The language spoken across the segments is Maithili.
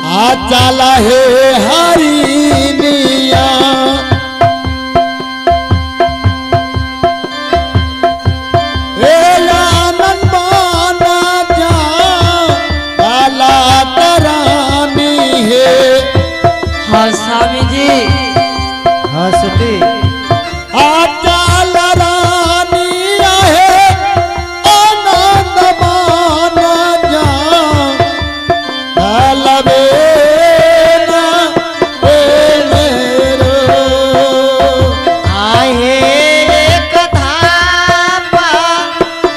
आ चला हे हरिनिया। हे आनंद बाना जा काला तरानी हे। हाँ स्वामी जी। हाँ सती। आ चल रानी हे आनंद बाना जा लबे ना ए मेरो। आहे एक धापा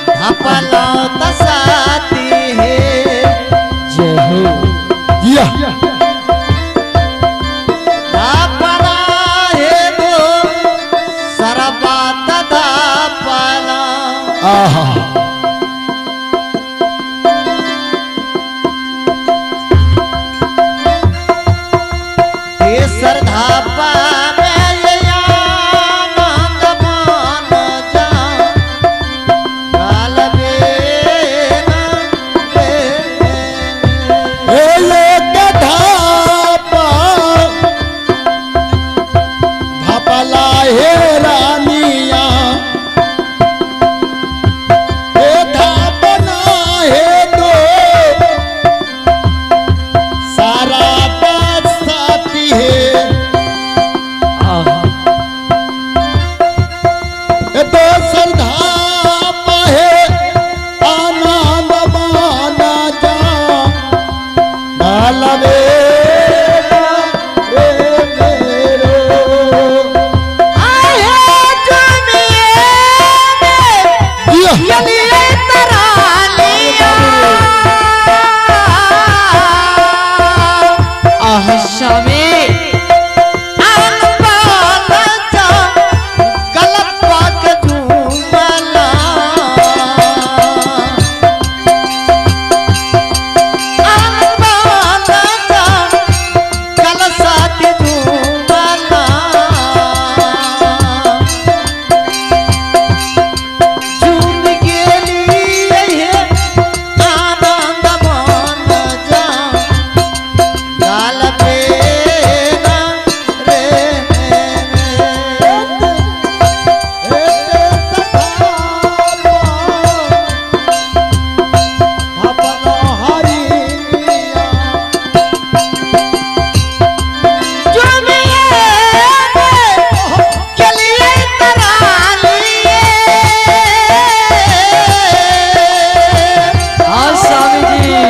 धापला तसाती हे। जय हो। जिया। धापला हे दो सरबात धापला। आहा। केसर धापा में आनंद मान जा काल बेना रे। एक धापा धापला हे रानिया, हे धापना हे दो सारा पास साथी है। आहा। दो सरधाप है आनंद माना जा लवे रे मेरो। आहे जुमिए में जिया। यलिए तरालिया। आहा स्वामी। आन बाल जा गलत पाक झूमला। आन बाल जा गलत साथ झूमला। झूम गेली हे आनंद मान जा गाल बेना रे। झूमिए के लिए तरालिए। हाँ स्वामी जी।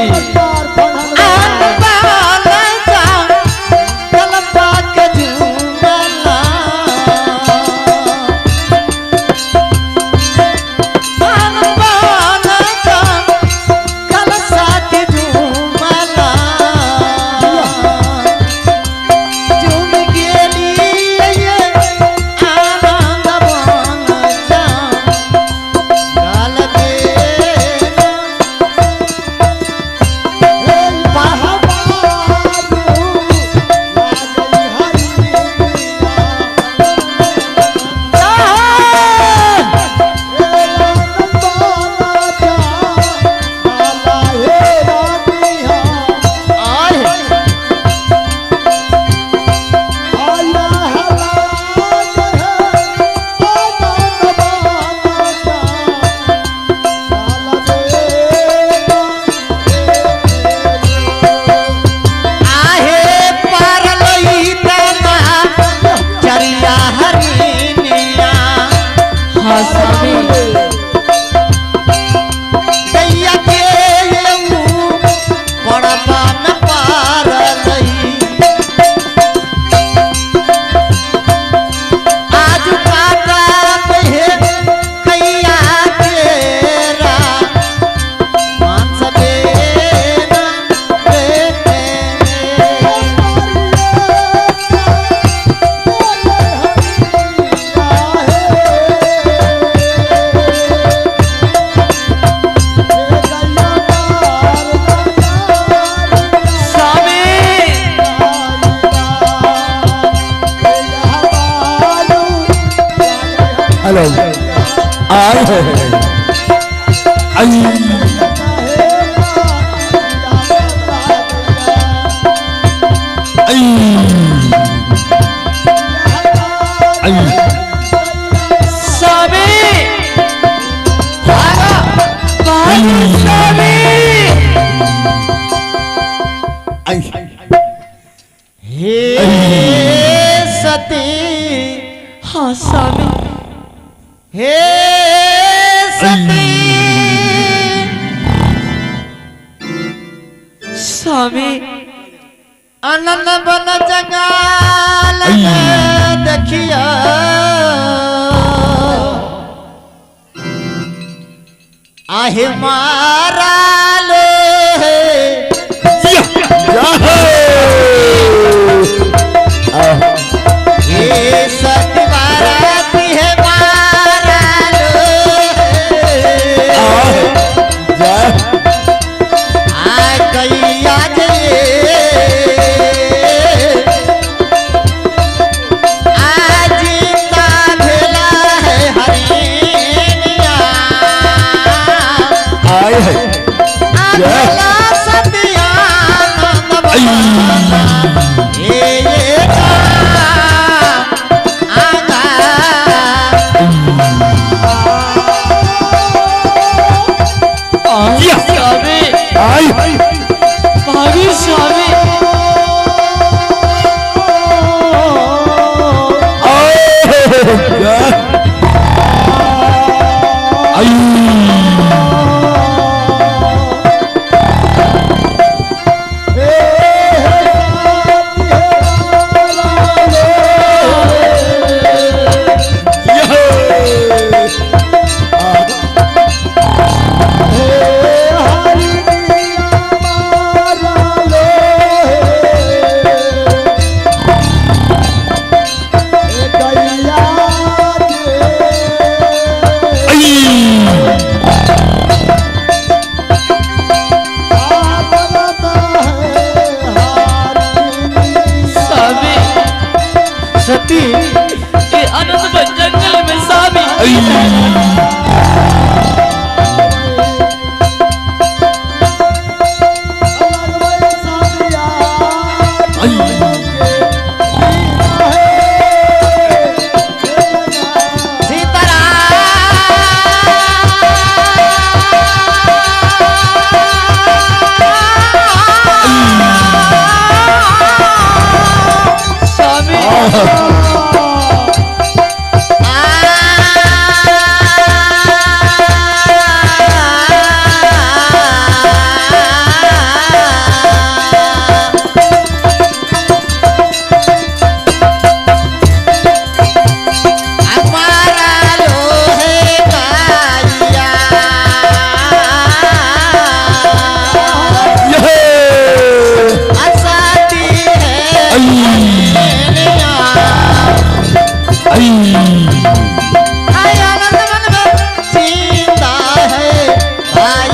आन बाल जा गल पाक झूमला। आन बाल जा गल साथ झूमला। झूम गेली आनंद मान जा गाल बेना। आहे पार लई तना चरिया हरिनिया। हाँ स्वामी। दैया के you पड़बा में पार लई। आज काटा पे कैया केरा मांस बेना रे। स्वामी। हेलो आए है आई। आई। हे सती। हाँ स्वामी। हे सती। स्वामी। अनन बन जंगाल देखिया आहे मारा ले। हे सती बाराती है मारा लो। आ गैया जे आज जिंदा भेला है हरिणिया। आए है। आ भेला सतिया नंद बाबा। हे ये आगा। स्वामी। आई। भाभी स्वामी। स्वामी। सती। ये अनंत वन जंगल में स्वामी। सीताराम। स्वामी। चिंता है भाई।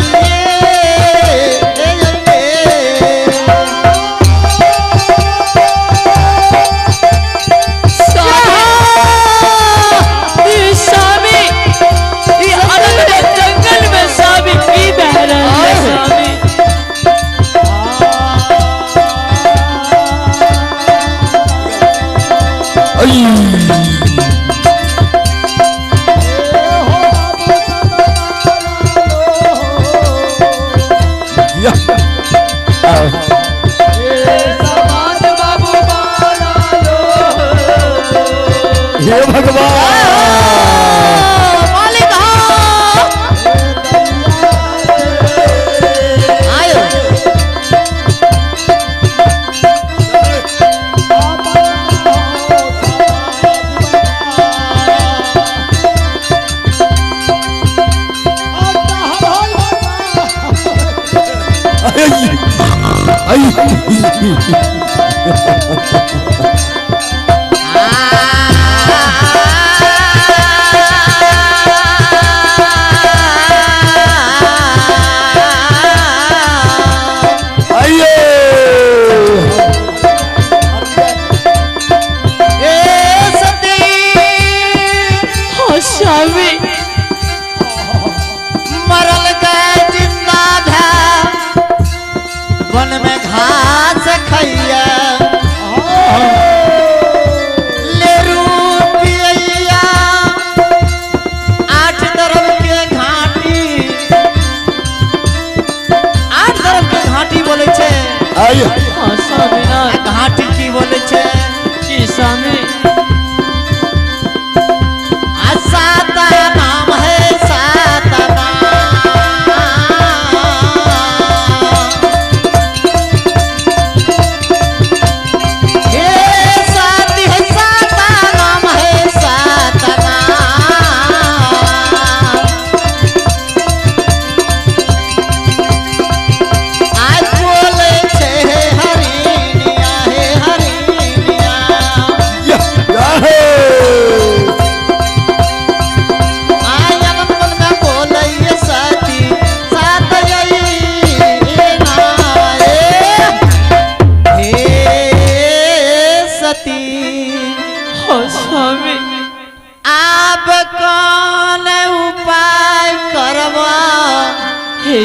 स्वामी। स्वामी, ये अनंत वन जंगल में स्वामी की बह रहे हैं स्वामी। हे भगवान। मालिक आयो। ए सती। हाँ स्वामी। मरल गए जिंदा भा वन में घास खैया ले रूपिया 8 तरफ के घाटी 8 तरफ के घाटी बोले छे। आइए। हाँ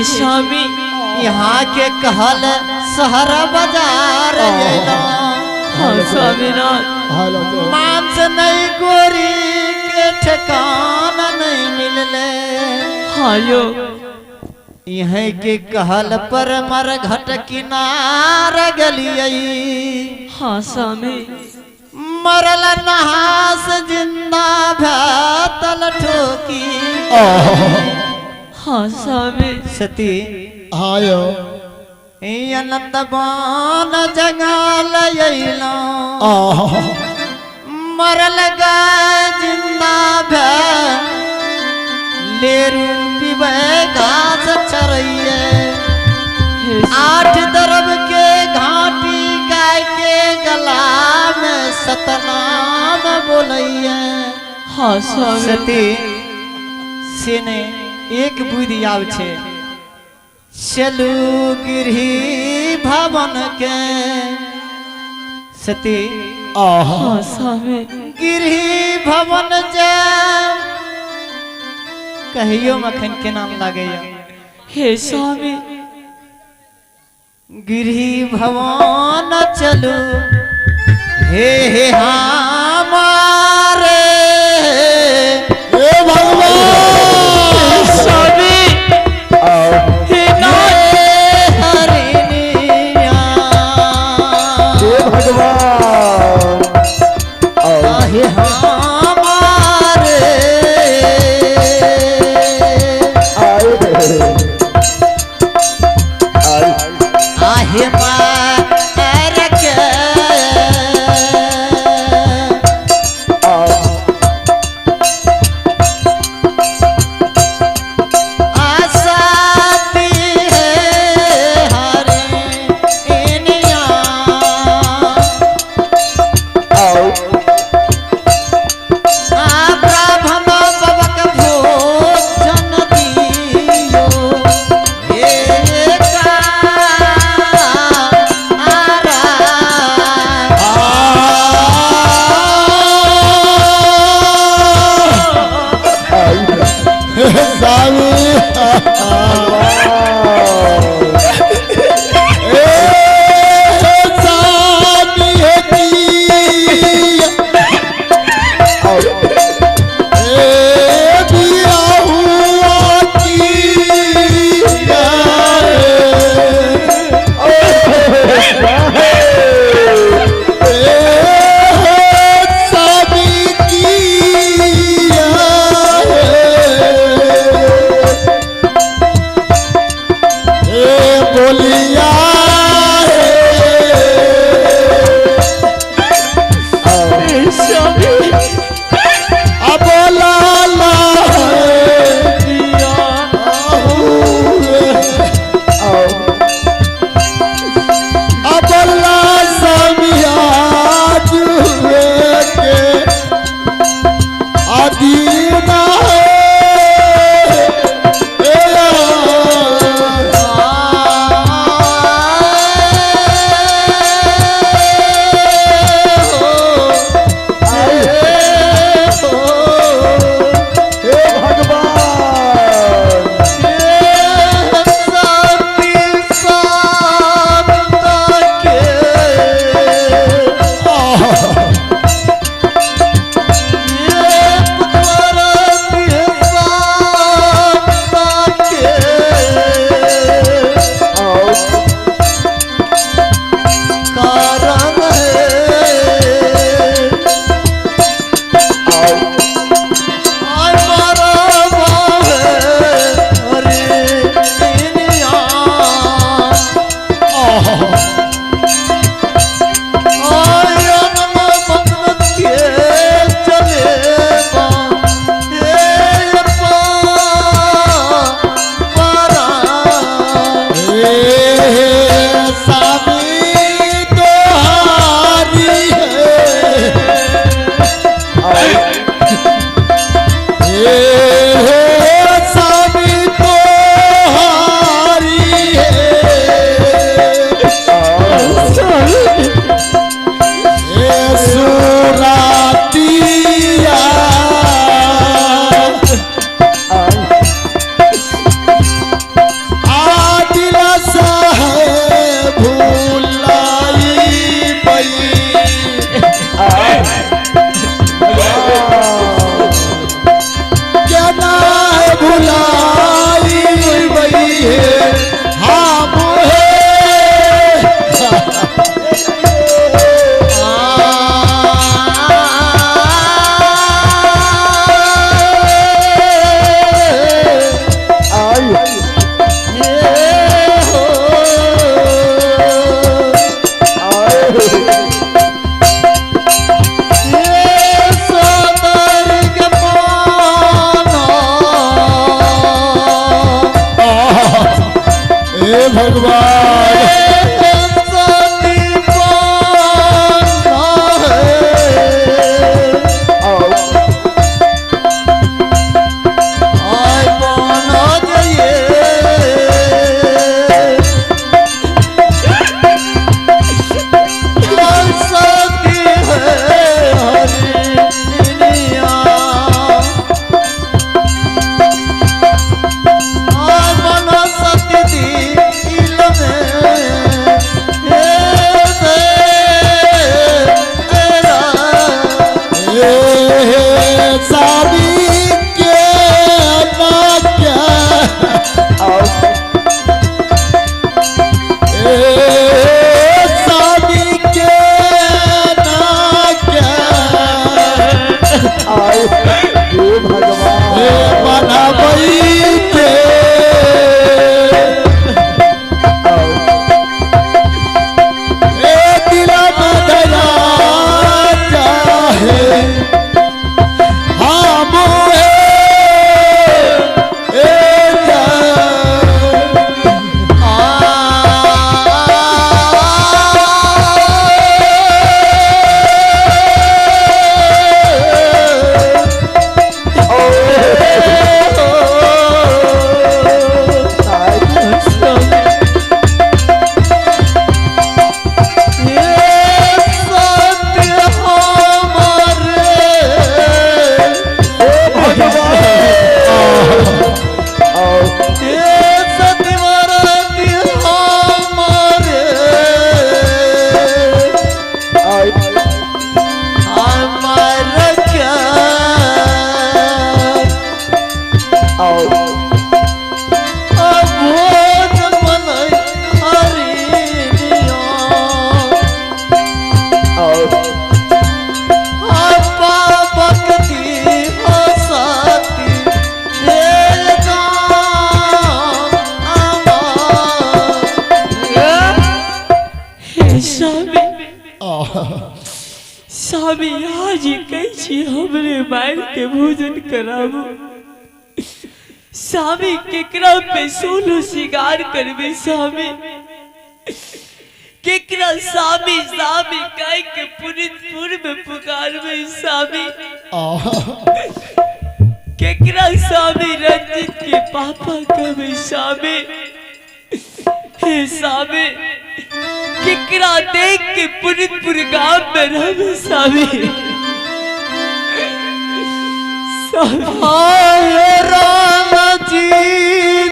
स्वामी। यहाँ के कहल शहर बाजार अयलहुँ। हाँ स्वामीनाथ। मांस नहीं गोरी के ठिकाना नहीं मिलले। हाँ यो। यहाँ के कहल पर मरघट किनार गलियै। हाँ स्वामी। मरल नहास जिंदा भैतल ठोकी। हाँ स्वामी। सती आयो अनंत बान जंगल अयलहुँ। मरल गाय जिंदा भै लेरू पीबै घास चरैये। 8 दरब के घाटी गाय के गला में सतनाम बोलैये। हाँ स्वामी। सती से ने एक बुद्धि आव छे चलू गिरही भवन के। सती हाँ स्वामी। गिरही भवन जाय कहियो मखन के नाम लागैया। हे स्वामी। गिरही भवन चलू हे हे हमारे। हे भगवान स्वामी। हे नाथ। हरिणिया। हे भगवान हे हमारे। आहे मार के आसाती है हरिणिया। ब्राह्मण बबक भोजन दियो हे कारा। स्वामी बोलिया स्वामी। अब लाला अब ला समिया जुए के अदीना हे भगवान कारण है आय मारा हरे दुनिया। आय अनम बंधन के चले बा हे पारा। हे सामी तोहारी है हे सामी तोहारी है हे सुरातिया आ स्वामी आज कहै छी हमरे मारि के भोजन कराबू। स्वामी केकरा पे सोलो शिकार करबे स्वामी? केकरा स्वामी स्वामी कह के पुनितपुर में पुकारबे स्वामी? केकरा स्वामी रंजित के पापा कहबे स्वामी? हे स्वामी, केकरा देख के पुनितपुर गांव में रहबे स्वामी? स्वामी आए राम जी।